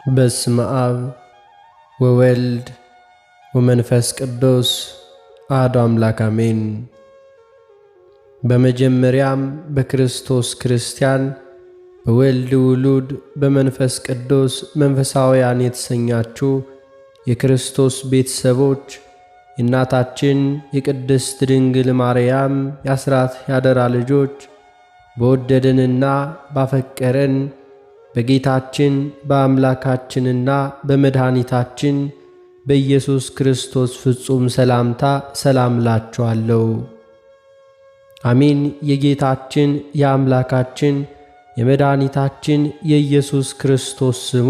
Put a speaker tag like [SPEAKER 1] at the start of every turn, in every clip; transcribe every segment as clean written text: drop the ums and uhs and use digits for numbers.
[SPEAKER 1] በስመ አብ ወወልድ ወመንፈስ ቅዱስ አሐዱ አምላክ አሜን። በመጀመሪያም በክርስቶስ ክርስቲያን፣ በወልድ ውሉድ፣ በመንፈስ ቅዱስ መንፈሳውያን የተሰኛችሁ የክርስቶስ ቤተሰቦች፣ የእናታችን የቅድስት ድንግል ማርያም የአስራት ያደራ ልጆች፣ በወደደንና ባፈቀረን በጌታችን በአምላካችንና በመድኃኒታችን በኢየሱስ ክርስቶስ ፍጹም ሰላምታ ሰላም እላችኋለሁ። አሜን። የጌታችን የአምላካችን የመድኃኒታችን የኢየሱስ ክርስቶስ ስሙ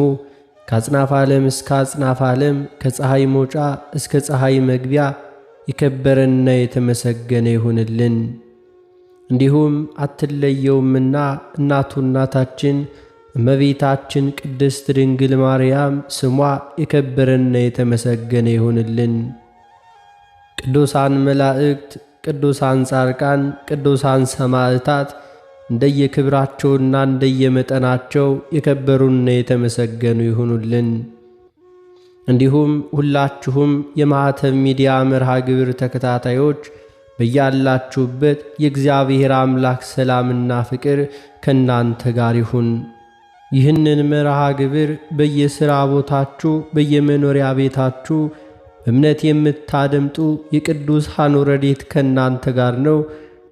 [SPEAKER 1] ከአጽናፈ ዓለም እስከ አጽናፈ ዓለም፣ ከፀሐይ መውጫ እስከ ፀሐይ መግቢያ የከበረና የተመሰገነ ይሁንልን። እንዲሁም አትለየውምና እናቱ እናታችን እመቤታችን ቅድስት ድንግል ማርያም ስሟ የከበረና የተመሰገነ ይሁንልን። ቅዱሳን መላእክት፣ ቅዱሳን ጻድቃን፣ ቅዱሳን ሰማዕታት እንደየክብራቸውና እንደየመጠናቸው የከበሩና የተመሰገኑ ይሁኑልን። እንዲሁም ሁላችሁም የማኅተብ ሚዲያ መርሃ ግብር ተከታታዮች በያላችሁበት የእግዚአብሔር አምላክ ሰላምና ፍቅር ከእናንተ ጋር ይሁን። ይህንን መርሃ ግብር በየሥራ ቦታችሁ፣ በየመኖሪያ ቤታችሁ በእምነት የምታደምጡ የቅዱሳን ረድኤት ከእናንተ ጋር ነው።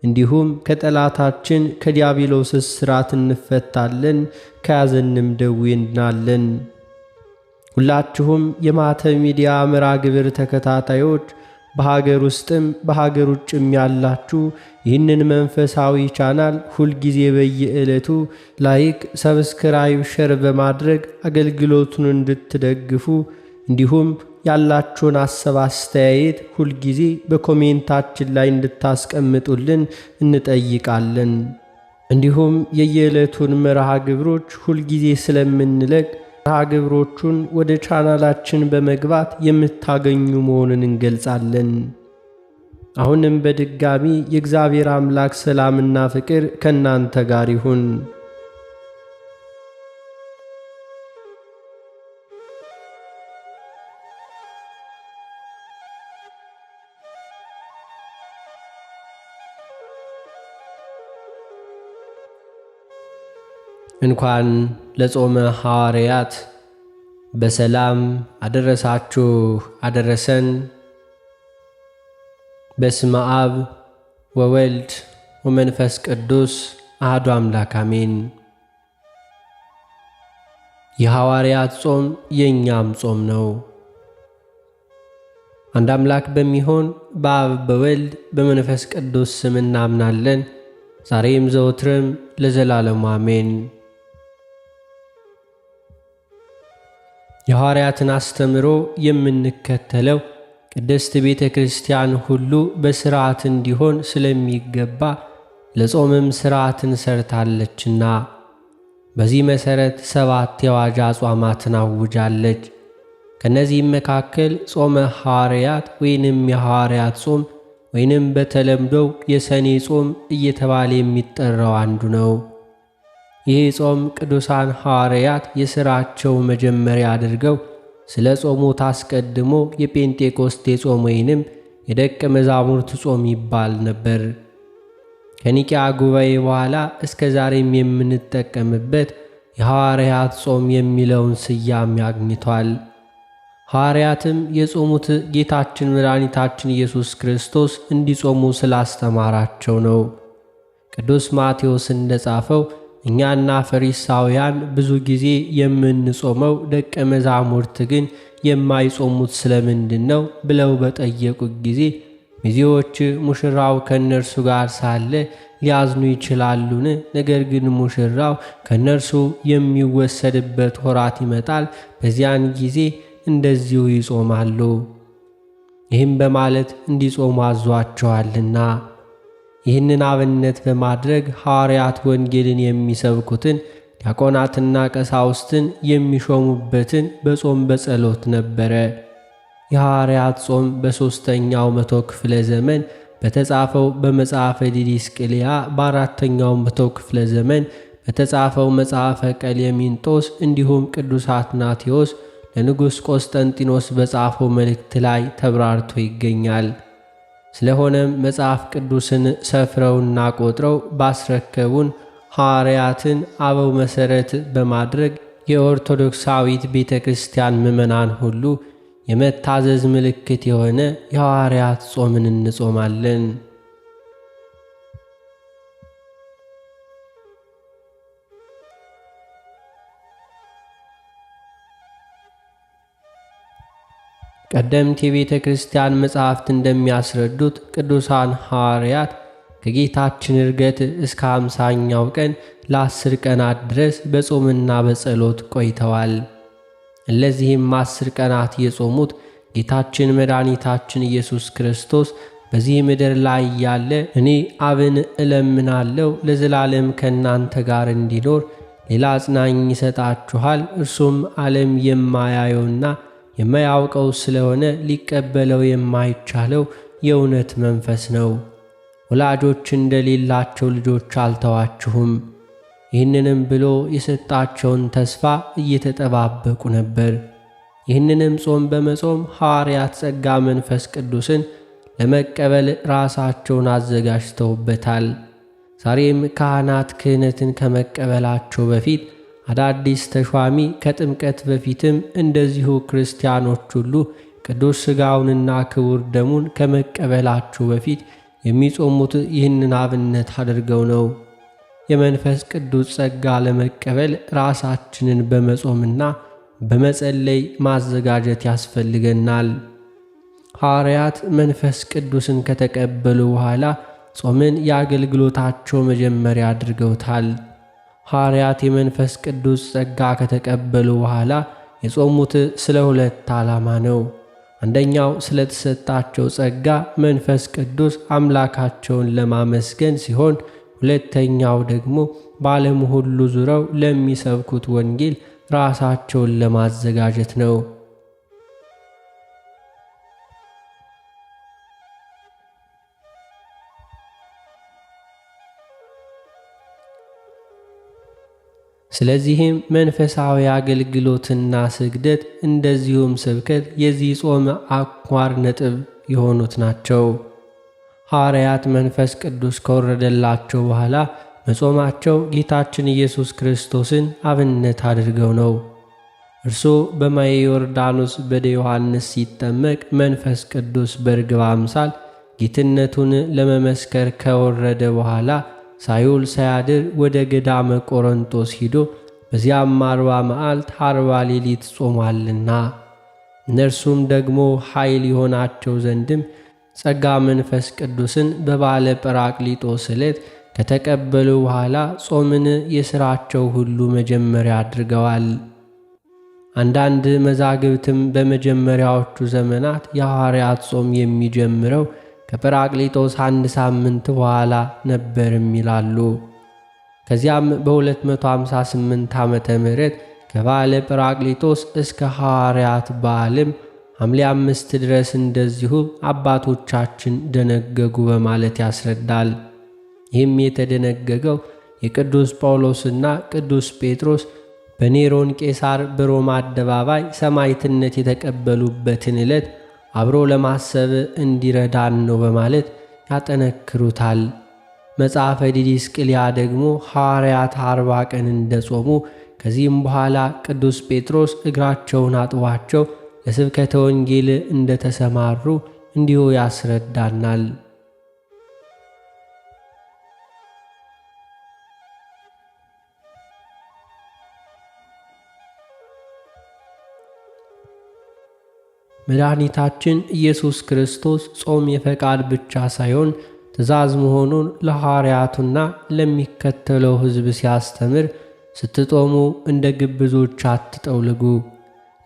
[SPEAKER 1] እንዲሁም ከጠላታችን ከዲያብሎስ እስራት እንፈታለን፣ ከያዘንም ደዌ እንድናለን። ሁላችሁም የማኅተብ ሚዲያ መርሃ ግብር ተከታታዮች በሀገር ውስጥም በሀገር ውጭም ያላችሁ ይህንን መንፈሳዊ ቻናል ሁልጊዜ በየዕለቱ like፣ subscribe፣ share በማድረግ አገልግሎቱን እንድትደግፉ፣ እንዲሁም ያላችሁን ሀሳብ አስተያየት ሁልጊዜ በ comment ኣችን ላይ እንድታስቀምጡልን እንጠይቃለን። እንዲሁም የየዕለቱን መርሃ ግብሮች ሁልጊዜ ስለምንለቅ መርሃ ግብሮቹን ወደ ቻናላችን በመግባት የምታገኙ መሆኑን እንገልጻለን። አሁንም በድጋሚ የእግዚአብሔር አምላክ ሰላምና ፍቅር ከእናንተ ጋር ይሁን። እንኳን ለጾመ ሐዋርያት በሰላም አደረሳችሁ አደረሰን። በስመ አብ ወወልድ ወመንፈስ ቅዱስ አሐዱ አምላክ አሜን። የሐዋርያት ጾም የእኛም ጾም ነው። አንድ አምላክ በሚሆን በአብ በወልድ በመንፈስ ቅዱስ ስም እናምናለን። ዛሬም ዘወትርም ለዘላለሙ አሜን። የሐዋርያትን አስተምሮ የምንከተለው ቅድስት ቤተ ክርስቲያን ሁሉ በሥርዓት እንዲሆን ስለሚገባ ለጾምም ሥርዓትን ሰርታለችና፣ በዚህ መሠረት 7 የዋጃ አጽዋማትን አውጃለች። ከነዚህም መካከል ጾመ ሐዋርያት ወይንም የሐዋርያት ጾም ወይንም በተለምዶው የሰኔ ጾም እየተባለ የሚጠራው አንዱ ነው። ይህ ጾም ቅዱሳን ሐዋርያት የሥራቸው መጀመሪያ አድርገው ስለ ጾሙት አስቀድሞ የጴንጤቆስቴ ጾም ወይንም የደቀ መዛሙርት ጾም ይባል ነበር። ከኒቂያ ጉባኤ በኋላ እስከ ዛሬም የምንጠቀምበት የሐዋርያት ጾም የሚለውን ስያሜ አግኝቷል። ሐዋርያትም የጾሙት ጌታችን መድኃኒታችን ኢየሱስ ክርስቶስ እንዲጾሙ ስላስተማራቸው ነው። ቅዱስ ማቴዎስ እንደጻፈው እኛና ፈሪሳውያን ብዙ ጊዜ የምንጾመው ደቀ መዛሙርት ግን የማይጾሙት ስለምንድን ነው ብለው በጠየቁት ጊዜ፣ ሚዜዎች ሙሽራው ከእነርሱ ጋር ሳለ ሊያዝኑ ይችላሉን? ነገር ግን ሙሽራው ከእነርሱ የሚወሰድበት ወራት ይመጣል፣ በዚያን ጊዜ እንደዚሁ ይጾማሉ። ይህም በማለት እንዲጾሙ አዟቸዋልና። ይህንን አብነት በማድረግ ሐዋርያት ወንጌልን የሚሰብኩትን ዲያቆናትና ቀሳውስትን የሚሾሙበትን በጾም በጸሎት ነበረ። የሐዋርያት ጾም በ3ኛው መቶ ክፍለ ዘመን በተጻፈው በመጽሐፈ ዲድስቅልያ፣ በ4ኛው መቶ ክፍለ ዘመን በተጻፈው መጽሐፈ ቀሌምንጦስ እንዲሁም ቅዱስ አትናቴዎስ ለንጉሥ ቆስጠንጢኖስ በጻፈው መልእክት ላይ ተብራርቶ ይገኛል። ስለሆነም መጽሐፍ ቅዱስን ሰፍረውና ቆጥረው ባስረከቡን ሐዋርያትን አበው መሠረት በማድረግ የኦርቶዶክሳዊት ቤተ ክርስቲያን ምዕመናን ሁሉ የመታዘዝ ምልክት የሆነ የሐዋርያት ጾምን እንጾማለን። ቀደምት የቤተ ክርስቲያን መጻሕፍት እንደሚያስረዱት ቅዱሳን ሐዋርያት ከጌታችን ዕርገት እስከ 50ኛው ቀን ለ10 ቀናት ድረስ በጾምና በጸሎት ቆይተዋል። እለዚህም 10 ቀናት የጾሙት ጌታችን መድኃኒታችን ኢየሱስ ክርስቶስ በዚህ ምድር ላይ ያለ እኔ አብን እለምናለሁ ለዘላለም ከእናንተ ጋር እንዲኖር ሌላ አጽናኝ ይሰጣችኋል፣ እርሱም ዓለም የማያየውና የማያውቀው ስለሆነ ሊቀበለው የማይቻለው የእውነት መንፈስ ነው። ወላጆች እንደሌላቸው ልጆች አልተዋችሁም። ይህንንም ብሎ የሰጣቸውን ተስፋ እየተጠባበቁ ነበር። ይህንንም ጾም በመጾም ሐዋርያት ጸጋ መንፈስ ቅዱስን ለመቀበል ራሳቸውን አዘጋጅተውበታል። ዛሬም ካህናት ክህነትን ከመቀበላቸው በፊት አዳዲስ ተሿሚ ከጥምቀት በፊትም እንደዚሁ ክርስቲያኖች ሁሉ ቅዱስ ሥጋውንና ክቡር ደሙን ከመቀበላቸው በፊት የሚጾሙት ይህንን አብነት አድርገው ነው። የመንፈስ ቅዱስ ጸጋ ለመቀበል ራሳችንን በመጾምና በመጸለይ ማዘጋጀት ያስፈልገናል። ሐዋርያት መንፈስ ቅዱስን ከተቀበሉ በኋላ ጾምን የአገልግሎታቸው መጀመሪያ አድርገውታል። ሐዋርያት የመንፈስ ቅዱስ ጸጋ ከተቀበሉ በኋላ የጾሙት ስለ ሁለት ዓላማ ነው። አንደኛው ስለተሰጣቸው ጸጋ መንፈስ ቅዱስ አምላካቸውን ለማመስገን ሲሆን፣ ሁለተኛው ደግሞ በዓለም ሁሉ ዙረው ለሚሰብኩት ወንጌል ራሳቸውን ለማዘጋጀት ነው። ስለዚህም መንፈሳዊ አገልግሎትና ስግደት እንደዚሁም ስብከት የዚህ ጾም አንኳር ነጥብ የሆኑት ናቸው። ሐዋርያት መንፈስ ቅዱስ ከወረደላቸው በኋላ መጾማቸው ጌታችን ኢየሱስ ክርስቶስን አብነት አድርገው ነው። እርሱ በማየ ዮርዳኖስ በደ ዮሐንስ ሲጠመቅ መንፈስ ቅዱስ በርግብ አምሳል ጌትነቱን ለመመስከር ከወረደ በኋላ ሳይውል ሳያድር ወደ ገዳመ ቆሮንቶስ ሂዶ በዚያም 40 መዓልት 40 ሌሊት ጾሟልና እነርሱም ደግሞ ኃይል ይሆናቸው ዘንድም ጸጋ መንፈስ ቅዱስን በበዓለ ጰራቅሊጦስ ዕለት ከተቀበሉ በኋላ ጾምን የሥራቸው ሁሉ መጀመሪያ አድርገዋል። አንዳንድ መዛግብትም በመጀመሪያዎቹ ዘመናት የሐዋርያት ጾም የሚጀምረው ከጰራቅሊጦስ አንድ ሳምንት በኋላ ነበርም ይላሉ። ከዚያም በ258 ዓመተ ምህረት ከበዓለ ጰራቅሊጦስ እስከ ሐዋርያት በዓልም ሐምሌ 5 ድረስ እንደዚሁ አባቶቻችን ደነገጉ በማለት ያስረዳል። ይህም የተደነገገው የቅዱስ ጳውሎስና ቅዱስ ጴጥሮስ በኔሮን ቄሳር በሮማ አደባባይ ሰማዕትነት የተቀበሉበትን ዕለት አብሮ ለማሰብ እንዲረዳን ነው በማለት ያጠነክሩታል። መጽሐፈ ዲድስቅልያ ደግሞ ሐዋርያት 40 ቀን እንደጾሙ ከዚህም በኋላ ቅዱስ ጴጥሮስ እግራቸውን አጥቧቸው ለስብከተ ወንጌል እንደተሰማሩ እንዲሁ ያስረዳናል። መድኃኒታችን ኢየሱስ ክርስቶስ ጾም የፈቃድ ብቻ ሳይሆን ትእዛዝ መሆኑን ለሐዋርያቱና ለሚከተለው ሕዝብ ሲያስተምር ስትጦሙ እንደ ግብዞች አትጠውልጉ፣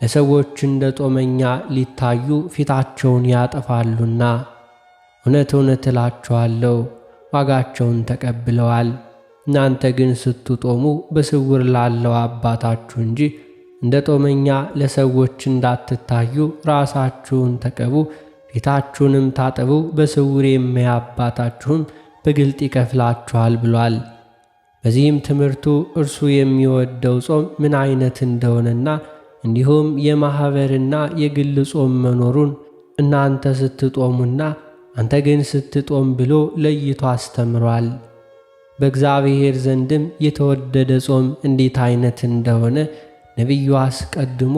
[SPEAKER 1] ለሰዎች እንደ ጦመኛ ሊታዩ ፊታቸውን ያጠፋሉና፣ እውነት እውነት እላችኋለሁ ዋጋቸውን ተቀብለዋል። እናንተ ግን ስትጦሙ በስውር ላለው አባታችሁ እንጂ እንደ ጦመኛ ለሰዎች እንዳትታዩ ራሳችሁን ተቀቡ፣ ፊታችሁንም ታጠቡ፣ በስውር የሚያይ አባታችሁም በግልጥ ይከፍላችኋል ብሏል። በዚህም ትምህርቱ እርሱ የሚወደው ጾም ምን አይነት እንደሆነና እንዲሁም የማኅበርና የግል ጾም መኖሩን እናንተ ስትጦሙና አንተ ግን ስትጦም ብሎ ለይቶ አስተምሯል። በእግዚአብሔር ዘንድም የተወደደ ጾም እንዴት አይነት እንደሆነ ነቢዩ አስቀድሞ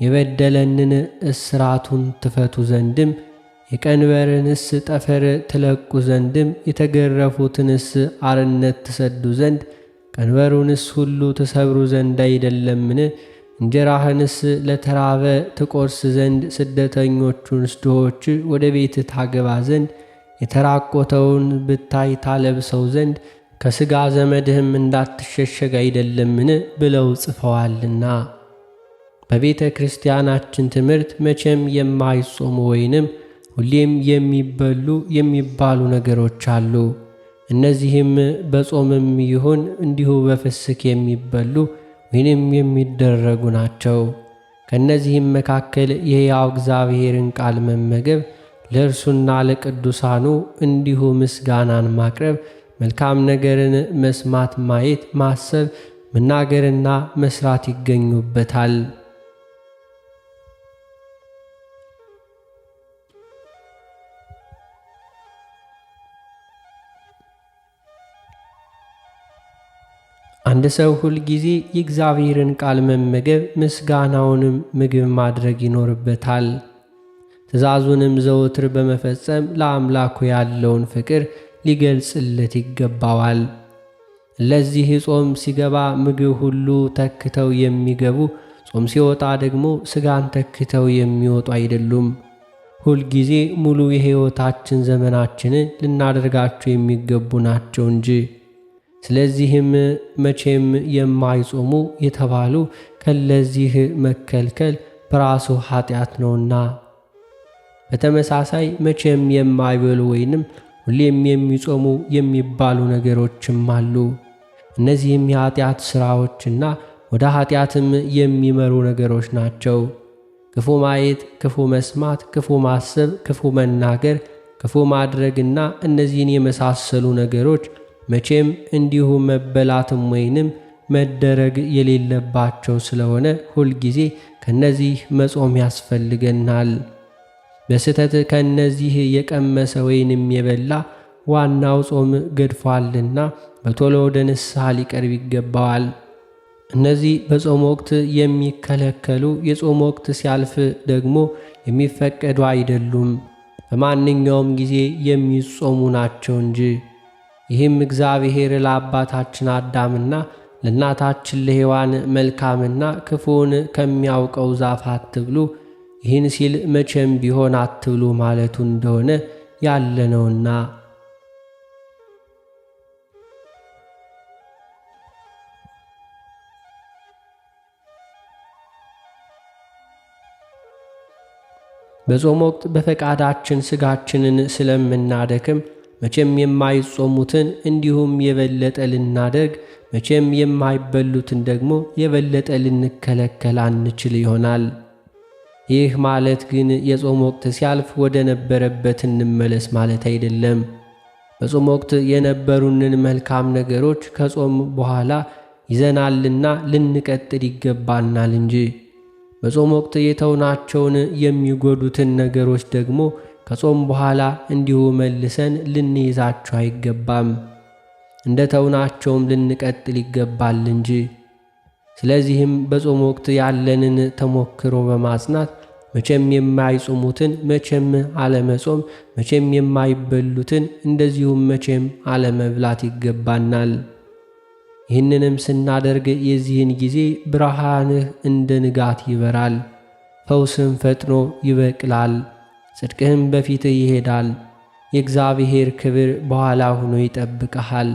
[SPEAKER 1] የበደለንን እስራቱን ትፈቱ ዘንድም የቀንበርንስ ጠፈር ትለቁ ዘንድም የተገረፉትንስ አርነት ትሰዱ ዘንድ ቀንበሩንስ ሁሉ ትሰብሩ ዘንድ አይደለምን? እንጀራህንስ ለተራበ ትቆርስ ዘንድ ስደተኞቹንስ ድሆች ወደ ቤት ታገባ ዘንድ የተራቆተውን ብታይ ታለብሰው ዘንድ ከሥጋ ዘመድህም እንዳትሸሸግ አይደለምን? ብለው ጽፈዋልና። በቤተ ክርስቲያናችን ትምህርት መቼም የማይጾሙ ወይንም ሁሌም የሚበሉ የሚባሉ ነገሮች አሉ። እነዚህም በጾምም ይሁን እንዲሁ በፍስክ የሚበሉ ወይንም የሚደረጉ ናቸው። ከእነዚህም መካከል የሕያው እግዚአብሔርን ቃል መመገብ፣ ለእርሱና ለቅዱሳኑ እንዲሁ ምስጋናን ማቅረብ፣ መልካም ነገርን መስማት፣ ማየት፣ ማሰብ፣ መናገርና መስራት ይገኙበታል። አንድ ሰው ሁል ጊዜ የእግዚአብሔርን ቃል መመገብ ምስጋናውንም ምግብ ማድረግ ይኖርበታል። ትእዛዙንም ዘወትር በመፈጸም ለአምላኩ ያለውን ፍቅር ሊገልጽለት ይገባዋል። ለዚህ ጾም ሲገባ ምግብ ሁሉ ተክተው የሚገቡ፣ ጾም ሲወጣ ደግሞ ሥጋን ተክተው የሚወጡ አይደሉም። ሁል ጊዜ ሙሉ የሕይወታችን ዘመናችንን ልናደርጋቸው የሚገቡ ናቸው እንጂ። ስለዚህም መቼም የማይጾሙ የተባሉ ከለዚህ መከልከል በራሱ ኃጢአት ነውና። በተመሳሳይ መቼም የማይበሉ ወይንም ሁሌም የሚጾሙ የሚባሉ ነገሮችም አሉ። እነዚህም የኃጢአት ሥራዎችና ወደ ኃጢአትም የሚመሩ ነገሮች ናቸው። ክፉ ማየት፣ ክፉ መስማት፣ ክፉ ማሰብ፣ ክፉ መናገር፣ ክፉ ማድረግና እነዚህን የመሳሰሉ ነገሮች መቼም እንዲሁ መበላትም ወይንም መደረግ የሌለባቸው ስለሆነ ሁልጊዜ ከነዚህ መጾም ያስፈልገናል። በስህተት ከነዚህ የቀመሰ ወይንም የበላ ዋናው ጾም ገድፏልና በቶሎ ወደ ንስሐ ሊቀርብ ይገባዋል። እነዚህ በጾም ወቅት የሚከለከሉ የጾም ወቅት ሲያልፍ ደግሞ የሚፈቀዱ አይደሉም፣ በማንኛውም ጊዜ የሚጾሙ ናቸው እንጂ። ይህም እግዚአብሔር ለአባታችን አዳምና ለእናታችን ለሔዋን መልካምና ክፉውን ከሚያውቀው ዛፍ አትብሉ፣ ይህን ሲል መቼም ቢሆን አትብሉ ማለቱ እንደሆነ ያለ ነውና። በጾም ወቅት በፈቃዳችን ሥጋችንን ስለምናደክም መቼም የማይጾሙትን እንዲሁም የበለጠ ልናደርግ፣ መቼም የማይበሉትን ደግሞ የበለጠ ልንከለከል አንችል ይሆናል። ይህ ማለት ግን የጾም ወቅት ሲያልፍ ወደ ነበረበት እንመለስ ማለት አይደለም። በጾም ወቅት የነበሩንን መልካም ነገሮች ከጾም በኋላ ይዘናልና ልንቀጥል ይገባናል እንጂ። በጾም ወቅት የተውናቸውን የሚጎዱትን ነገሮች ደግሞ ከጾም በኋላ እንዲሁ መልሰን ልንይዛቸው አይገባም። እንደ ተውናቸውም ልንቀጥል ይገባል እንጂ። ስለዚህም በጾም ወቅት ያለንን ተሞክሮ በማጽናት መቼም የማይጾሙትን መቼም አለመጾም፣ መቼም የማይበሉትን እንደዚሁም መቼም አለመብላት ይገባናል። ይህንንም ስናደርግ የዚህን ጊዜ ብርሃንህ እንደ ንጋት ይበራል፣ ፈውስም ፈጥኖ ይበቅላል፣ ጽድቅህም በፊትህ ይሄዳል። የእግዚአብሔር ክብር በኋላ ሆኖ ይጠብቅሃል።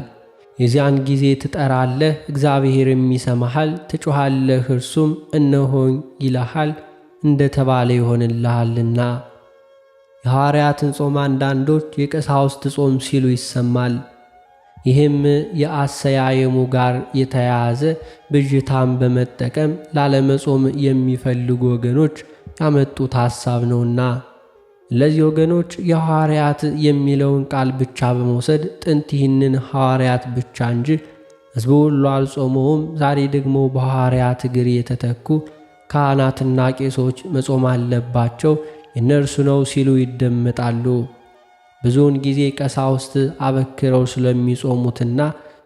[SPEAKER 1] የዚያን ጊዜ ትጠራለህ፣ እግዚአብሔርም ይሰማሃል። ትጮኻለህ፣ እርሱም እነሆኝ ይልሃል፣ እንደ ተባለ ይሆንልሃልና። የሐዋርያትን ጾም አንዳንዶች የቀሳውስት ጾም ሲሉ ይሰማል። ይህም የአሰያየሙ ጋር የተያያዘ ብዥታን በመጠቀም ላለመጾም የሚፈልጉ ወገኖች ያመጡት ሐሳብ ነውና። ለዚህ ወገኖች የሐዋርያት የሚለውን ቃል ብቻ በመውሰድ ጥንት ይህንን ሐዋርያት ብቻ እንጂ ሕዝቡ ሁሉ አልጾመውም። ዛሬ ደግሞ በሐዋርያት እግር የተተኩ ካህናትና ቄሶች መጾም አለባቸው፣ የእነርሱ ነው ሲሉ ይደመጣሉ። ብዙውን ጊዜ ቀሳውስት አበክረው ስለሚጾሙትና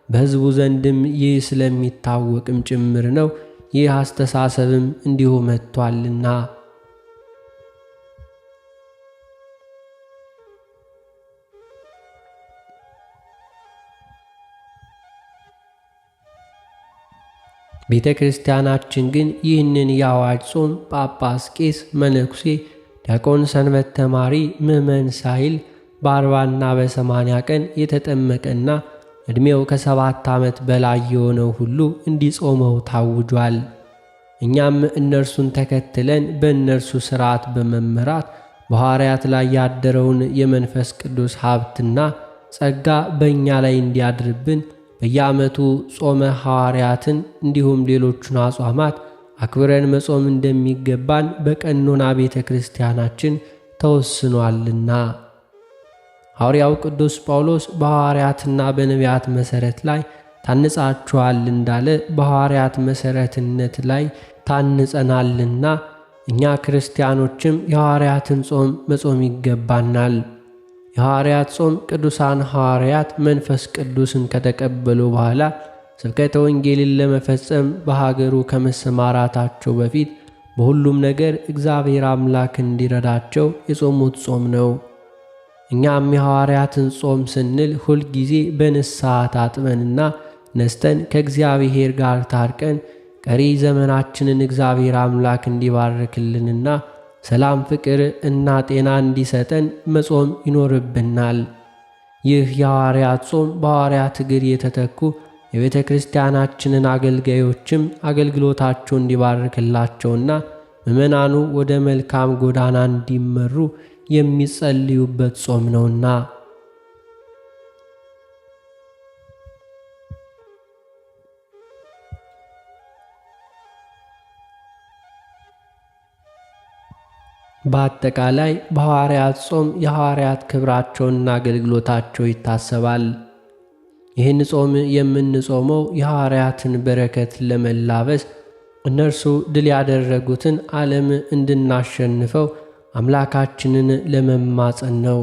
[SPEAKER 1] በሕዝቡ ዘንድም ይህ ስለሚታወቅም ጭምር ነው። ይህ አስተሳሰብም እንዲሁ መጥቷልና። ቤተ ክርስቲያናችን ግን ይህንን የአዋጅ ጾም ጳጳስ፣ ቄስ፣ መነኩሴ፣ ዲያቆን፣ ሰንበት ተማሪ፣ ምዕመን ሳይል በ40ና በ80 ቀን የተጠመቀና ዕድሜው ከ7 ዓመት በላይ የሆነው ሁሉ እንዲጾመው ታውጇል። እኛም እነርሱን ተከትለን በእነርሱ ሥርዓት በመመራት በሐዋርያት ላይ ያደረውን የመንፈስ ቅዱስ ሀብትና ጸጋ በእኛ ላይ እንዲያድርብን በየዓመቱ ጾመ ሐዋርያትን እንዲሁም ሌሎቹን አጽዋማት አክብረን መጾም እንደሚገባን በቀኖና ቤተ ክርስቲያናችን ተወስኗልና። ሐዋርያው ቅዱስ ጳውሎስ በሐዋርያትና በነቢያት መሠረት ላይ ታንጻችኋል እንዳለ በሐዋርያት መሠረትነት ላይ ታንጸናልና እኛ ክርስቲያኖችም የሐዋርያትን ጾም መጾም ይገባናል። የሐዋርያት ጾም ቅዱሳን ሐዋርያት መንፈስ ቅዱስን ከተቀበሉ በኋላ ስብከተ ወንጌልን ለመፈጸም በሀገሩ ከመሰማራታቸው በፊት በሁሉም ነገር እግዚአብሔር አምላክ እንዲረዳቸው የጾሙት ጾም ነው። እኛም የሐዋርያትን ጾም ስንል ሁል ጊዜ በንስሐ ታጥበንና ነስተን ከእግዚአብሔር ጋር ታርቀን ቀሪ ዘመናችንን እግዚአብሔር አምላክ እንዲባርክልንና ሰላም፣ ፍቅር እና ጤና እንዲሰጠን መጾም ይኖርብናል። ይህ የሐዋርያት ጾም በሐዋርያት እግር የተተኩ የቤተ ክርስቲያናችንን አገልጋዮችም አገልግሎታቸው እንዲባርክላቸውና ምዕመናኑ ወደ መልካም ጎዳና እንዲመሩ የሚጸልዩበት ጾም ነውና። በአጠቃላይ በሐዋርያት ጾም የሐዋርያት ክብራቸውና አገልግሎታቸው ይታሰባል። ይህን ጾም የምንጾመው የሐዋርያትን በረከት ለመላበስ እነርሱ ድል ያደረጉትን ዓለም እንድናሸንፈው አምላካችንን ለመማጸን ነው።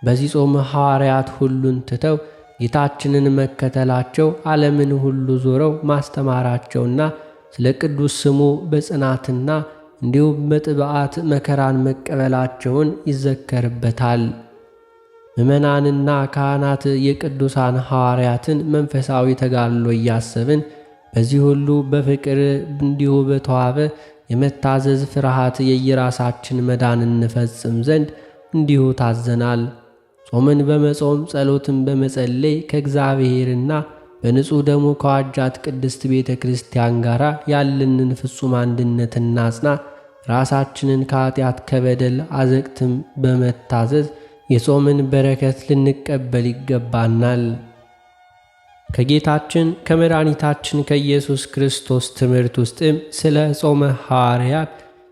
[SPEAKER 1] በዚህ ጾም ሐዋርያት ሁሉን ትተው ጌታችንን መከተላቸው፣ ዓለምን ሁሉ ዞረው ማስተማራቸውና ስለ ቅዱስ ስሙ በጽናትና እንዲሁም በጥብዓት መከራን መቀበላቸውን ይዘከርበታል። ምዕመናንና ካህናት የቅዱሳን ሐዋርያትን መንፈሳዊ ተጋድሎ እያሰብን በዚህ ሁሉ በፍቅር እንዲሁ በተዋበ የመታዘዝ ፍርሃት የየራሳችን መዳን እንፈጽም ዘንድ እንዲሁ ታዘናል። ጾምን በመጾም ጸሎትን በመጸለይ ከእግዚአብሔርና በንጹሕ ደሙ ከዋጃት ቅድስት ቤተ ክርስቲያን ጋር ያለንን ፍጹም አንድነት እናጽና። ራሳችንን ከኃጢአት ከበደል አዘቅትም በመታዘዝ የጾምን በረከት ልንቀበል ይገባናል። ከጌታችን ከመድኃኒታችን ከኢየሱስ ክርስቶስ ትምህርት ውስጥም ስለ ጾመ ሐዋርያት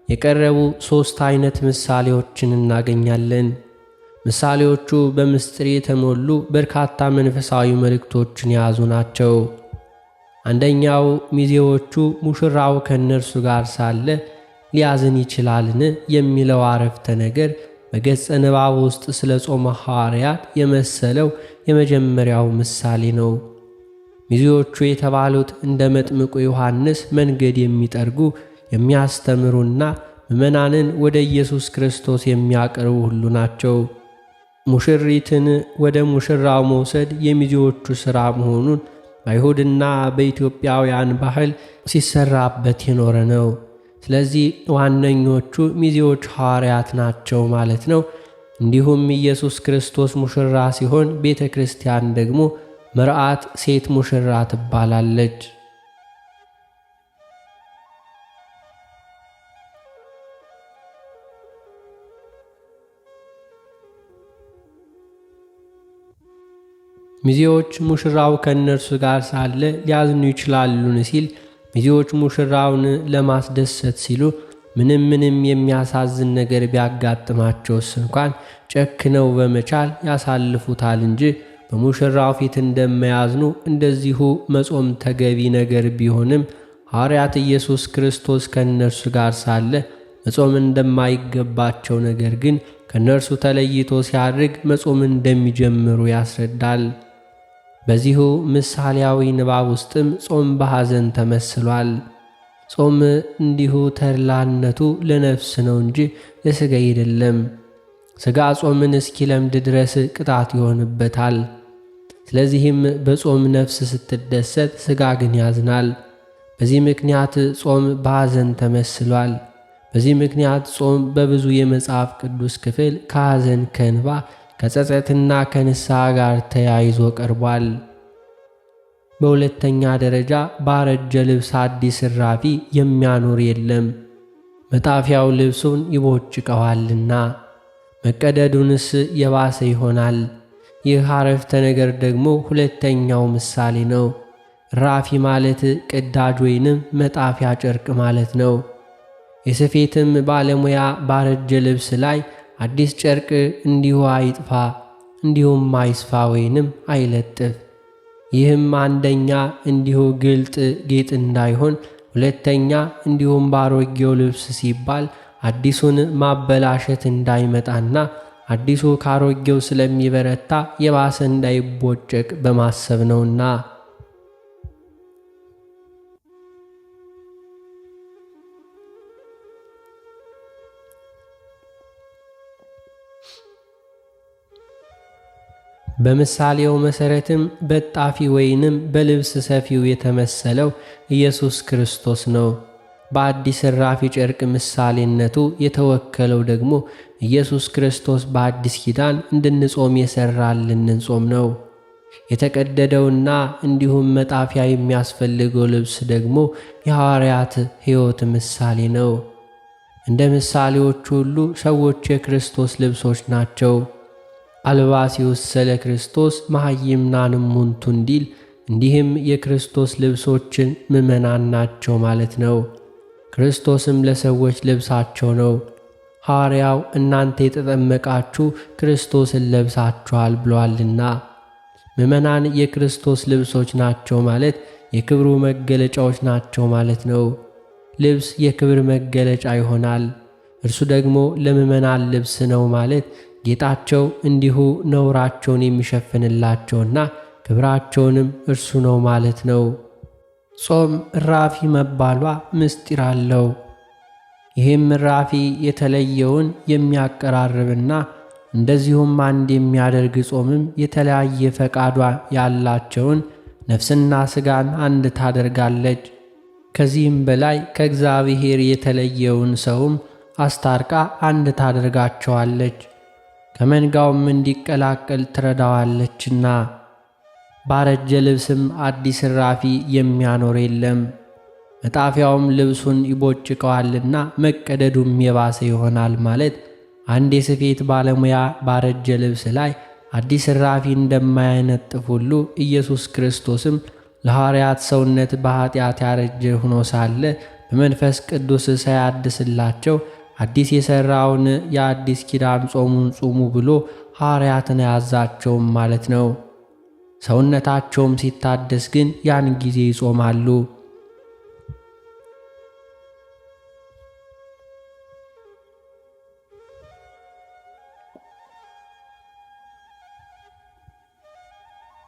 [SPEAKER 1] የቀረቡ 3 አይነት ምሳሌዎችን እናገኛለን። ምሳሌዎቹ በምስጢር የተሞሉ በርካታ መንፈሳዊ መልእክቶችን የያዙ ናቸው። አንደኛው ሚዜዎቹ ሙሽራው ከእነርሱ ጋር ሳለ ሊያዝን ይችላልን የሚለው አረፍተ ነገር በገጸ ንባብ ውስጥ ስለ ጾመ ሐዋርያት የመሰለው የመጀመሪያው ምሳሌ ነው። ሚዜዎቹ የተባሉት እንደ መጥምቁ ዮሐንስ መንገድ የሚጠርጉ የሚያስተምሩና ምዕመናንን ወደ ኢየሱስ ክርስቶስ የሚያቀርቡ ሁሉ ናቸው። ሙሽሪትን ወደ ሙሽራው መውሰድ የሚዜዎቹ ሥራ መሆኑን በአይሁድና በኢትዮጵያውያን ባህል ሲሰራበት የኖረ ነው። ስለዚህ ዋነኞቹ ሚዜዎች ሐዋርያት ናቸው ማለት ነው። እንዲሁም ኢየሱስ ክርስቶስ ሙሽራ ሲሆን ቤተ ክርስቲያን ደግሞ መርዓት ሴት ሙሽራ ትባላለች። ሚዜዎች ሙሽራው ከእነርሱ ጋር ሳለ ሊያዝኑ ይችላሉን ሲል ሚዜዎች ሙሽራውን ለማስደሰት ሲሉ ምንም ምንም የሚያሳዝን ነገር ቢያጋጥማቸውስ እንኳን ጨክነው በመቻል ያሳልፉታል እንጂ በሙሽራው ፊት እንደማያዝኑ እንደዚሁ መጾም ተገቢ ነገር ቢሆንም ሐዋርያት ኢየሱስ ክርስቶስ ከእነርሱ ጋር ሳለ መጾም እንደማይገባቸው ነገር ግን ከእነርሱ ተለይቶ ሲያድርግ መጾም እንደሚጀምሩ ያስረዳል። በዚሁ ምሳሌያዊ ንባብ ውስጥም ጾም በሐዘን ተመስሏል። ጾም እንዲሁ ተድላነቱ ለነፍስ ነው እንጂ ለሥጋ አይደለም። ሥጋ ጾምን እስኪለምድ ድረስ ቅጣት ይሆንበታል። ስለዚህም በጾም ነፍስ ስትደሰት፣ ሥጋ ግን ያዝናል። በዚህ ምክንያት ጾም በሐዘን ተመስሏል። በዚህ ምክንያት ጾም በብዙ የመጽሐፍ ቅዱስ ክፍል ከሐዘን፣ ከእንባ፣ ከጸጸትና ከንስሐ ጋር ተያይዞ ቀርቧል። በሁለተኛ ደረጃ ባረጀ ልብስ አዲስ እራፊ የሚያኖር የለም፣ መጣፊያው ልብሱን ይቦጭቀዋልና መቀደዱንስ የባሰ ይሆናል። ይህ አረፍተ ነገር ደግሞ ሁለተኛው ምሳሌ ነው። ራፊ ማለት ቅዳጅ ወይንም መጣፊያ ጨርቅ ማለት ነው። የስፌትም ባለሙያ ባረጀ ልብስ ላይ አዲስ ጨርቅ እንዲሁ አይጥፋ እንዲሁም አይስፋ ወይንም አይለጥፍ። ይህም አንደኛ እንዲሁ ግልጥ ጌጥ እንዳይሆን፣ ሁለተኛ እንዲሁም ባሮጌው ልብስ ሲባል አዲሱን ማበላሸት እንዳይመጣና አዲሱ ካሮጌው ስለሚበረታ የባሰ እንዳይቦጨቅ በማሰብ ነውና። በምሳሌው መሠረትም በጣፊ ወይንም በልብስ ሰፊው የተመሰለው ኢየሱስ ክርስቶስ ነው። በአዲስ እራፊ ጨርቅ ምሳሌነቱ የተወከለው ደግሞ ኢየሱስ ክርስቶስ በአዲስ ኪዳን እንድንጾም የሠራልንን ጾም ነው። የተቀደደውና እንዲሁም መጣፊያ የሚያስፈልገው ልብስ ደግሞ የሐዋርያት ሕይወት ምሳሌ ነው። እንደ ምሳሌዎቹ ሁሉ ሰዎች የክርስቶስ ልብሶች ናቸው። አልባሲውሰ ለክርስቶስ መሃይምናን እሙንቱ እንዲል እንዲህም የክርስቶስ ልብሶችን ምዕመናን ናቸው ማለት ነው። ክርስቶስም ለሰዎች ልብሳቸው ነው። ሐዋርያው እናንተ የተጠመቃችሁ ክርስቶስን ለብሳችኋል ብሏልና። ምዕመናን የክርስቶስ ልብሶች ናቸው ማለት የክብሩ መገለጫዎች ናቸው ማለት ነው። ልብስ የክብር መገለጫ ይሆናል። እርሱ ደግሞ ለምዕመናን ልብስ ነው ማለት ጌጣቸው እንዲሁ ነውራቸውን የሚሸፍንላቸውና ክብራቸውንም እርሱ ነው ማለት ነው። ጾም እራፊ መባሏ ምስጢር አለው። ይህም እራፊ የተለየውን የሚያቀራርብና እንደዚሁም አንድ የሚያደርግ ጾምም የተለያየ ፈቃዷ ያላቸውን ነፍስና ሥጋን አንድ ታደርጋለች። ከዚህም በላይ ከእግዚአብሔር የተለየውን ሰውም አስታርቃ አንድ ታደርጋቸዋለች። ከመንጋውም እንዲቀላቀል ትረዳዋለችና። ባረጀ ልብስም አዲስ እራፊ የሚያኖር የለም፣ መጣፊያውም ልብሱን ይቦጭቀዋልና መቀደዱም የባሰ ይሆናል ማለት አንድ የስፌት ባለሙያ ባረጀ ልብስ ላይ አዲስ እራፊ እንደማያነጥፍ ሁሉ ኢየሱስ ክርስቶስም ለሐዋርያት ሰውነት በኃጢአት ያረጀ ሆኖ ሳለ በመንፈስ ቅዱስ ሳያድስላቸው አዲስ የሠራውን የአዲስ ኪዳን ጾሙን ጹሙ ብሎ ሐዋርያትን አያዛቸውም ማለት ነው። ሰውነታቸውም ሲታደስ ግን ያን ጊዜ ይጾማሉ።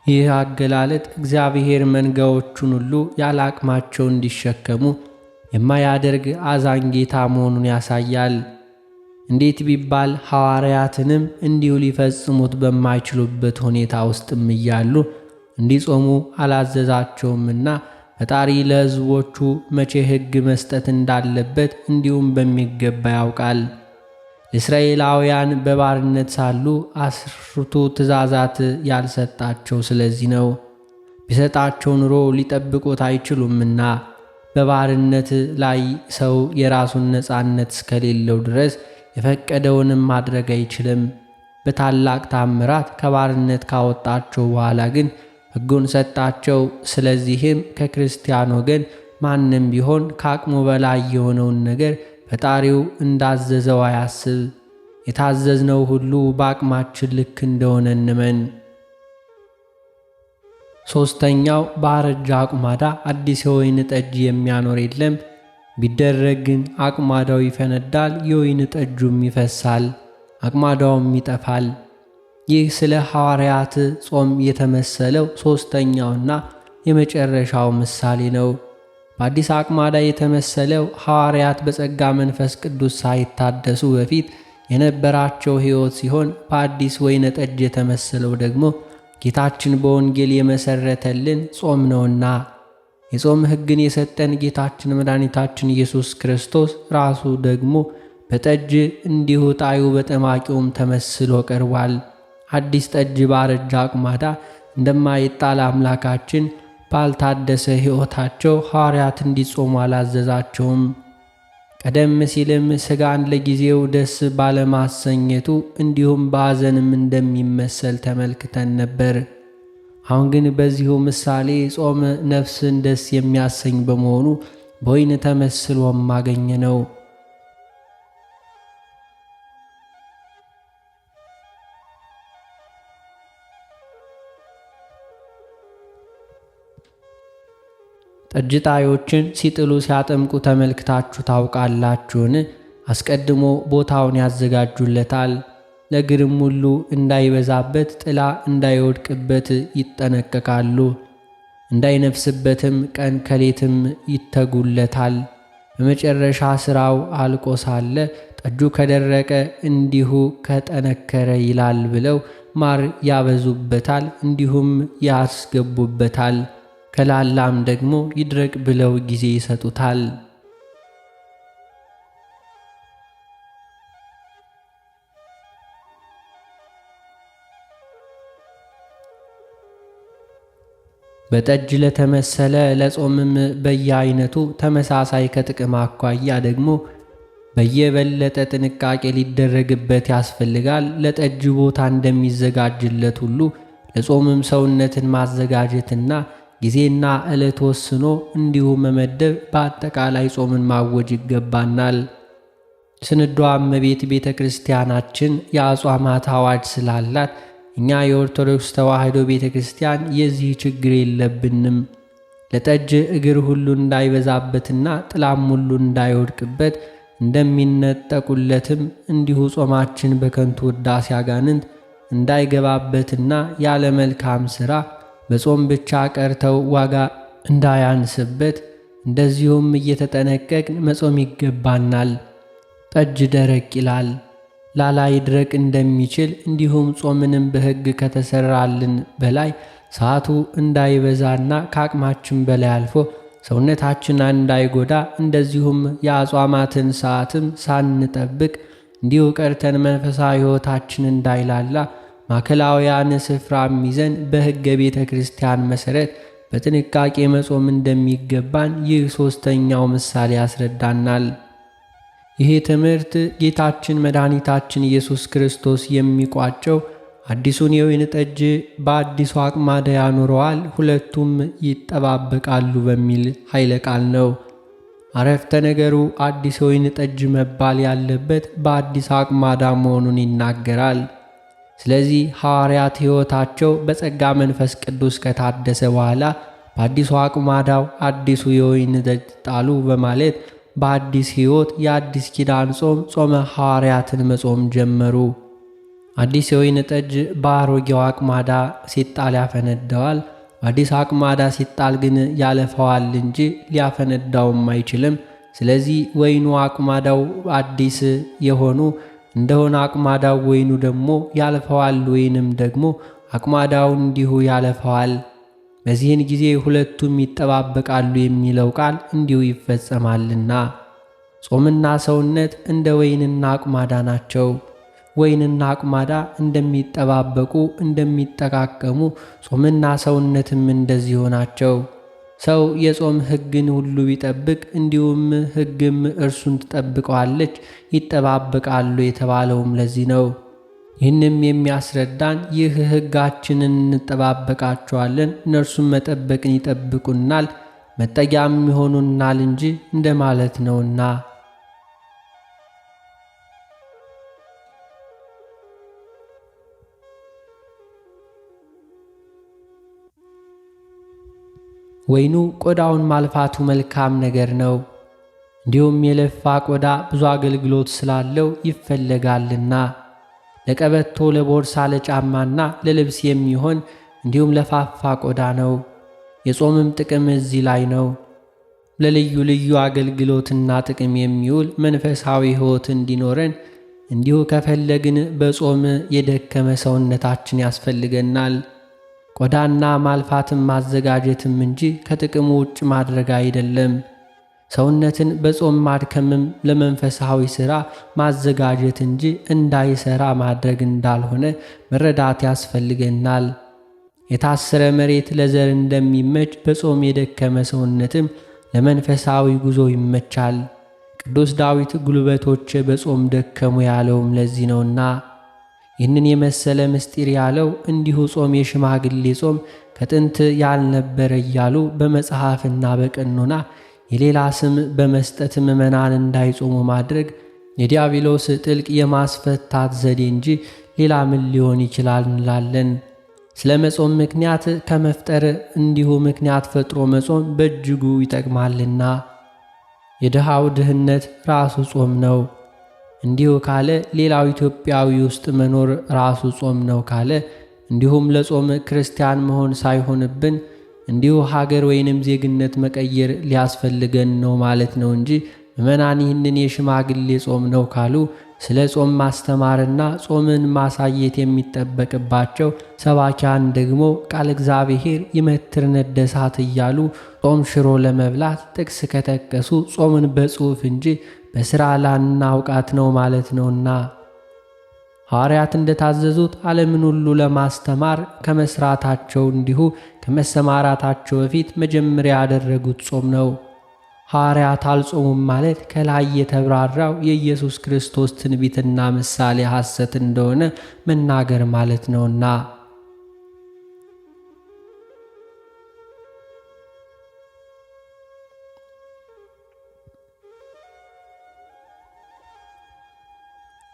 [SPEAKER 1] ይህ አገላለጥ እግዚአብሔር መንጋዎቹን ሁሉ ያለ አቅማቸው እንዲሸከሙ የማያደርግ አዛኝ ጌታ መሆኑን ያሳያል። እንዴት ቢባል ሐዋርያትንም እንዲሁ ሊፈጽሙት በማይችሉበት ሁኔታ ውስጥም እያሉ እንዲጾሙ አላዘዛቸውምና ፈጣሪ ለሕዝቦቹ መቼ ሕግ መስጠት እንዳለበት እንዲሁም በሚገባ ያውቃል። እስራኤላውያን በባርነት ሳሉ 10ቱ ትእዛዛት ያልሰጣቸው ስለዚህ ነው። ቢሰጣቸው ኑሮ ሊጠብቁት አይችሉምና። በባርነት ላይ ሰው የራሱን ነፃነት እስከሌለው ድረስ የፈቀደውንም ማድረግ አይችልም። በታላቅ ታምራት ከባርነት ካወጣቸው በኋላ ግን ሕጉን ሰጣቸው። ስለዚህም ከክርስቲያን ወገን ማንም ቢሆን ከአቅሙ በላይ የሆነውን ነገር ፈጣሪው እንዳዘዘው አያስብ። የታዘዝነው ሁሉ በአቅማችን ልክ እንደሆነ እንመን። ሦስተኛው በአረጀ አቁማዳ አዲስ የወይን ጠጅ የሚያኖር የለም፣ ቢደረግ ግን አቁማዳው ይፈነዳል፣ የወይን ጠጁም ይፈሳል፣ አቁማዳውም ይጠፋል። ይህ ስለ ሐዋርያት ጾም የተመሰለው ሦስተኛውና የመጨረሻው ምሳሌ ነው። በአዲስ አቅማዳ የተመሰለው ሐዋርያት በጸጋ መንፈስ ቅዱስ ሳይታደሱ በፊት የነበራቸው ሕይወት ሲሆን፣ በአዲስ ወይነ ጠጅ የተመሰለው ደግሞ ጌታችን በወንጌል የመሰረተልን ጾም ነውና የጾም ሕግን የሰጠን ጌታችን መድኃኒታችን ኢየሱስ ክርስቶስ ራሱ ደግሞ በጠጅ እንዲሁ ጣዩ በጠማቂውም ተመስሎ ቀርቧል። አዲስ ጠጅ ባረጀ አቁማዳ እንደማይጣል አምላካችን ባልታደሰ ሕይወታቸው ሐዋርያት እንዲጾሙ አላዘዛቸውም። ቀደም ሲልም ሥጋን ለጊዜው ደስ ባለማሰኘቱ እንዲሁም በሐዘንም እንደሚመሰል ተመልክተን ነበር። አሁን ግን በዚሁ ምሳሌ ጾም ነፍስን ደስ የሚያሰኝ በመሆኑ በወይን ተመስሎም አገኘ ነው። ጠጅ ጣዮችን ሲጥሉ ሲያጠምቁ ተመልክታችሁ ታውቃላችሁን? አስቀድሞ ቦታውን ያዘጋጁለታል። ለግርም ሁሉ እንዳይበዛበት ጥላ እንዳይወድቅበት ይጠነቀቃሉ። እንዳይነፍስበትም ቀን ከሌትም ይተጉለታል። በመጨረሻ ስራው አልቆ ሳለ ጠጁ ከደረቀ እንዲሁ ከጠነከረ ይላል ብለው ማር ያበዙበታል፣ እንዲሁም ያስገቡበታል። ከላላም ደግሞ ይድረቅ ብለው ጊዜ ይሰጡታል። በጠጅ ለተመሰለ ለጾምም በየአይነቱ ተመሳሳይ ከጥቅም አኳያ ደግሞ በየበለጠ ጥንቃቄ ሊደረግበት ያስፈልጋል። ለጠጅ ቦታ እንደሚዘጋጅለት ሁሉ ለጾምም ሰውነትን ማዘጋጀትና ጊዜና ዕለት ወስኖ እንዲሁ መመደብ በአጠቃላይ ጾምን ማወጅ ይገባናል። ስንዷ እመቤት ቤተ ክርስቲያናችን የአጽዋማት አዋጅ ስላላት እኛ የኦርቶዶክስ ተዋሕዶ ቤተ ክርስቲያን የዚህ ችግር የለብንም። ለጠጅ እግር ሁሉ እንዳይበዛበትና ጥላም ሁሉ እንዳይወድቅበት እንደሚነጠቁለትም እንዲሁ ጾማችን በከንቱ ውዳሴ አጋንንት እንዳይገባበትና ያለ መልካም ሥራ በጾም ብቻ ቀርተው ዋጋ እንዳያንስበት እንደዚሁም እየተጠነቀቅን መጾም ይገባናል። ጠጅ ደረቅ ይላል፣ ላላ ይድረቅ እንደሚችል እንዲሁም ጾምንም በሕግ ከተሰራልን በላይ ሰዓቱ እንዳይበዛና ከአቅማችን በላይ አልፎ ሰውነታችን እንዳይጎዳ እንደዚሁም የአጽዋማትን ሰዓትም ሳንጠብቅ እንዲሁ ቀርተን መንፈሳዊ ሕይወታችን እንዳይላላ ማዕከላውያን ስፍራም ይዘን በሕገ ቤተ ክርስቲያን መሠረት በጥንቃቄ መጾም እንደሚገባን ይህ ሦስተኛው ምሳሌ ያስረዳናል። ይህ ትምህርት ጌታችን መድኃኒታችን ኢየሱስ ክርስቶስ የሚቋጨው አዲሱን የወይን ጠጅ በአዲሱ አቅማዳ ያኖረዋል፣ ሁለቱም ይጠባበቃሉ በሚል ኃይለ ቃል ነው። አረፍተ ነገሩ አዲስ የወይን ጠጅ መባል ያለበት በአዲስ አቅማዳ መሆኑን ይናገራል። ስለዚህ ሐዋርያት ሕይወታቸው በጸጋ መንፈስ ቅዱስ ከታደሰ በኋላ በአዲሱ አቅማዳው አዲሱ የወይን ጠጅ ጣሉ በማለት በአዲስ ሕይወት የአዲስ ኪዳን ጾም ጾመ ሐዋርያትን መጾም ጀመሩ። አዲስ የወይን ጠጅ በአሮጌው አቅማዳ ሲጣል ያፈነደዋል። በአዲስ አቅማዳ ሲጣል ግን ያለፈዋል እንጂ ሊያፈነዳውም አይችልም። ስለዚህ ወይኑ አቅማዳው አዲስ የሆኑ እንደሆነ አቅማዳው ወይኑ ደግሞ ያልፈዋል፣ ወይንም ደግሞ አቅማዳው እንዲሁ ያለፈዋል። በዚህን ጊዜ ሁለቱም ይጠባበቃሉ የሚለው ቃል እንዲሁ ይፈጸማልና። ጾምና ሰውነት እንደ ወይንና አቅማዳ ናቸው። ወይንና አቅማዳ እንደሚጠባበቁ እንደሚጠቃቀሙ፣ ጾምና ሰውነትም እንደዚሁ ናቸው። ሰው የጾም ሕግን ሁሉ ቢጠብቅ እንዲሁም ሕግም እርሱን ትጠብቀዋለች፣ ይጠባበቃሉ የተባለውም ለዚህ ነው። ይህንም የሚያስረዳን ይህ ሕጋችንን እንጠባበቃቸዋለን፣ እነርሱም መጠበቅን ይጠብቁናል፣ መጠጊያም ይሆኑናል እንጂ እንደማለት ነውና። ወይኑ ቆዳውን ማልፋቱ መልካም ነገር ነው። እንዲሁም የለፋ ቆዳ ብዙ አገልግሎት ስላለው ይፈለጋልና ለቀበቶ፣ ለቦርሳ፣ ለጫማና ለልብስ የሚሆን እንዲሁም ለፋፋ ቆዳ ነው። የጾምም ጥቅም እዚህ ላይ ነው። ለልዩ ልዩ አገልግሎትና ጥቅም የሚውል መንፈሳዊ ሕይወት እንዲኖረን እንዲሁ ከፈለግን በጾም የደከመ ሰውነታችን ያስፈልገናል። ቆዳና ማልፋትም ማዘጋጀትም እንጂ ከጥቅሙ ውጭ ማድረግ አይደለም። ሰውነትን በጾም ማድከምም ለመንፈሳዊ ሥራ ማዘጋጀት እንጂ እንዳይሰራ ማድረግ እንዳልሆነ መረዳት ያስፈልገናል። የታሰረ መሬት ለዘር እንደሚመች በጾም የደከመ ሰውነትም ለመንፈሳዊ ጉዞ ይመቻል። ቅዱስ ዳዊት ጉልበቶች በጾም ደከሙ ያለውም ለዚህ ነውና ይህንን የመሰለ ምስጢር ያለው እንዲሁ ጾም የሽማግሌ ጾም ከጥንት ያልነበረ እያሉ በመጽሐፍና በቀኖና የሌላ ስም በመስጠት ምዕመናን እንዳይጾሙ ማድረግ የዲያብሎስ ጥልቅ የማስፈታት ዘዴ እንጂ ሌላ ምን ሊሆን ይችላል እንላለን። ስለ መጾም ምክንያት ከመፍጠር እንዲሁ ምክንያት ፈጥሮ መጾም በእጅጉ ይጠቅማልና። የድሃው ድህነት ራሱ ጾም ነው። እንዲሁ ካለ ሌላው ኢትዮጵያዊ ውስጥ መኖር ራሱ ጾም ነው ካለ እንዲሁም ለጾም ክርስቲያን መሆን ሳይሆንብን እንዲሁ ሀገር ወይንም ዜግነት መቀየር ሊያስፈልገን ነው ማለት ነው እንጂ ምዕመናን ይህንን የሽማግሌ ጾም ነው ካሉ ስለ ጾም ማስተማርና ጾምን ማሳየት የሚጠበቅባቸው ሰባኪያን ደግሞ ቃል እግዚአብሔር ይመትር ነደሳት እያሉ ጾም ሽሮ ለመብላት ጥቅስ ከጠቀሱ ጾምን በጽሑፍ እንጂ በሥራ ላናውቃት ነው ማለት ነውና። ሐዋርያት እንደታዘዙት ዓለምን ሁሉ ለማስተማር ከመስራታቸው እንዲሁ ከመሰማራታቸው በፊት መጀመሪያ ያደረጉት ጾም ነው። ሐዋርያት አልጾሙም ማለት ከላይ የተብራራው የኢየሱስ ክርስቶስ ትንቢትና ምሳሌ ሐሰት እንደሆነ መናገር ማለት ነውና።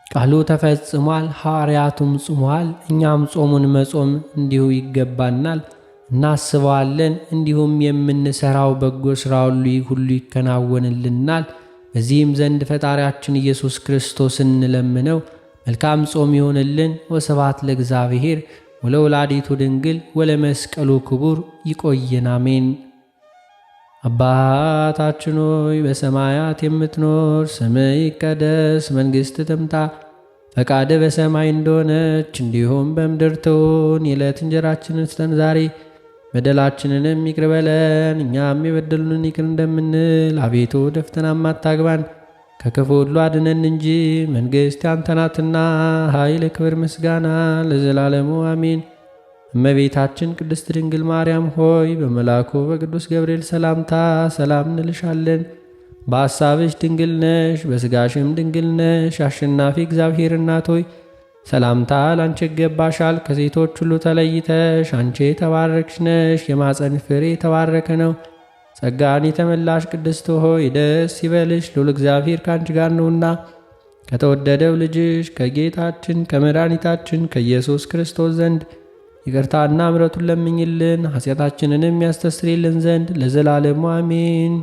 [SPEAKER 1] ቃሉ ተፈጽሟል፣ ሐዋርያቱም ጾመዋል። እኛም ጾሙን መጾም እንዲሁ ይገባናል፣ እናስበዋለን። እንዲሁም የምንሰራው በጎ ሥራ ሁሉ ይከናወንልናል። በዚህም ዘንድ ፈጣሪያችን ኢየሱስ ክርስቶስ እንለምነው። መልካም ጾም ይሆንልን። ወስብሐት ለእግዚአብሔር ወለወላዲቱ ድንግል ወለመስቀሉ ክቡር። ይቆየን። አሜን። አባታችን ሆይ በሰማያት የምትኖር፣ ስምህ ይቀደስ፣ መንግሥትህ ትምጣ፣ ፈቃድህ በሰማይ እንደሆነች እንዲሁም በምድር ትሁን። የዕለት እንጀራችንን ስጠን ዛሬ፣ በደላችንንም ይቅር በለን እኛም የበደሉንን ይቅር እንደምንል፣ አቤቱ ወደ ፈተናም አታግባን፣ ከክፉ ሁሉ አድነን እንጂ መንግሥት ያንተ ናትና፣ ኃይል፣ ክብር፣ ምስጋና ለዘላለሙ አሜን። እመቤታችን ቅድስት ድንግል ማርያም ሆይ በመልአኩ በቅዱስ ገብርኤል ሰላምታ ሰላም እንልሻለን። በሐሳብሽ ድንግል ነሽ፣ በሥጋሽም ድንግል ነሽ። አሸናፊ እግዚአብሔር እናት ሆይ ሰላምታ ላንቺ ይገባሻል። ከሴቶች ሁሉ ተለይተሽ አንቺ የተባረክሽ ነሽ፣ የማፀን ፍሬ የተባረከ ነው። ጸጋን የተመላሽ ቅድስት ሆይ ደስ ይበልሽ፣ ልዑል እግዚአብሔር ከአንቺ ጋር ነውና ከተወደደው ልጅሽ ከጌታችን ከመድኃኒታችን ከኢየሱስ ክርስቶስ ዘንድ ይቅርታና ምሕረቱን ለምኝልን ኃጢአታችንንም ያስተሰርይልን ዘንድ ለዘላለሙ አሜን።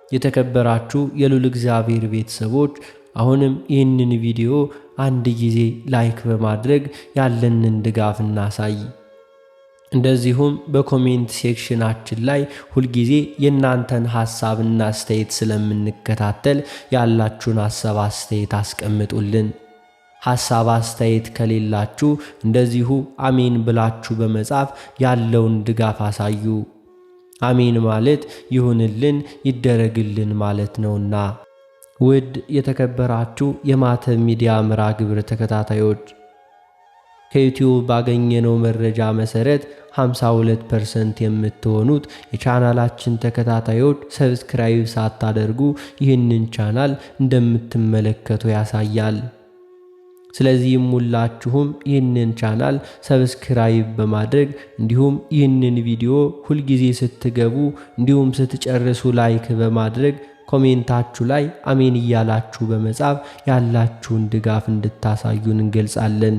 [SPEAKER 1] የተከበራችሁ የልዑል እግዚአብሔር ቤተሰቦች አሁንም ይህንን ቪዲዮ አንድ ጊዜ like በማድረግ ያለንን ድጋፍ እናሳይ። እንደዚሁም በ comment section ኣችን ላይ ሁልጊዜ የእናንተን ሐሳብና አስተያየት ስለምንከታተል ያላችሁን ሐሳብ አስተያየት አስቀምጡልን። ሐሳብ አስተያየት ከሌላችሁ እንደዚሁ አሜን ብላችሁ በመጻፍ ያለውን ድጋፍ አሳዩ። አሜን ማለት ይሁንልን ይደረግልን ማለት ነውና። ውድ የተከበራችሁ የማተብ ሚዲያ መርሃ ግብር ተከታታዮች ከዩቲዩብ ባገኘነው መረጃ መሰረት 52% የምትሆኑት የቻናላችን ተከታታዮች subscribe ሳታደርጉ ይህንን ቻናል እንደምትመለከቱ ያሳያል። ስለዚህም ሁላችሁም ይህንን ቻናል subscribe በማድረግ እንዲሁም ይህንን ቪዲዮ ሁልጊዜ ስትገቡ እንዲሁም ስትጨርሱ like በማድረግ ኮሜንታችሁ ላይ አሜን እያላችሁ በመጻፍ ያላችሁን ድጋፍ እንድታሳዩን እንገልጻለን።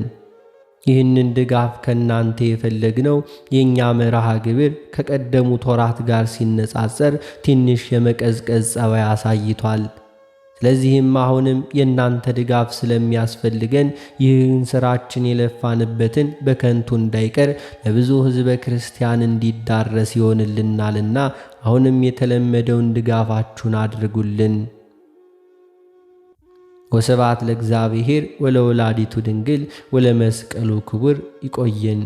[SPEAKER 1] ይህንን ድጋፍ ከእናንተ የፈለግነው የእኛ መርሃ ግብር ከቀደሙት ወራት ጋር ሲነጻጸር ትንሽ የመቀዝቀዝ ጸባይ አሳይቷል። ስለዚህም አሁንም የእናንተ ድጋፍ ስለሚያስፈልገን ይህን ስራችን የለፋንበትን በከንቱ እንዳይቀር ለብዙ ሕዝበ ክርስቲያን እንዲዳረስ ይሆንልናልና አሁንም የተለመደውን ድጋፋችሁን አድርጉልን። ወስብሐት ለእግዚአብሔር ወለወላዲቱ ድንግል ወለመስቀሉ ክቡር። ይቆየን።